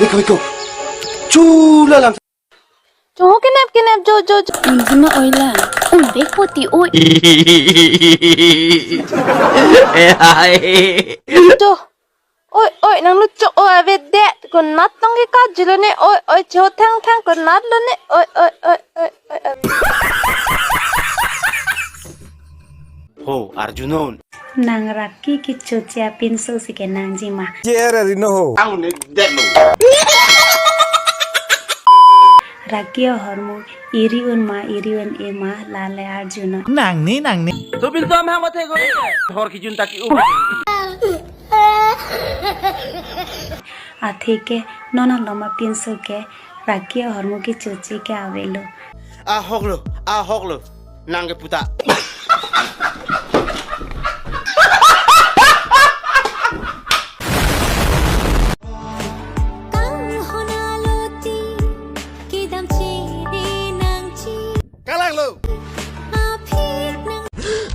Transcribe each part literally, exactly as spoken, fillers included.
Beko, beko. Chula lang. Chungho kenep kenep jo jo jo. Unjima oila. Unbek poti oi. Jo. Oi oi nang luchok oi avedet. Konat tong ke kajilo ne. Oi oi cho thang thang konat lo ne. Oi oi oi oi oi. Oi. Ho, arjunon. Nang raki kechoche apinso si ke nangjima. Jera rino ho. Ang ne det lo. Raki ahormu iri un ma iri un-e ma lale arjunon. Nangni, nangni. Tobin tom hang mathe ko. Hor kijun taki u. Athe ke non alom apinso ke raki ahormu kechoche ke avelo. Ahok lo, ahok lo. Nang ke puta. Kang hona loti, kedam chiri nangji. Kalang lo. Aphi nang.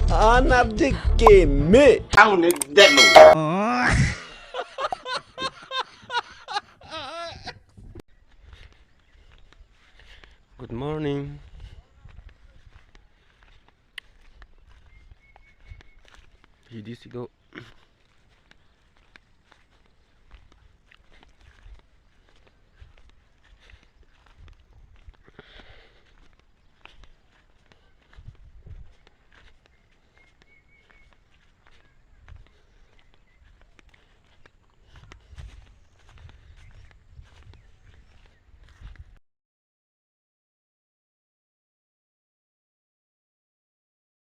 Anat dik keme. Ang ne det lo. Good morning. Hidi si do.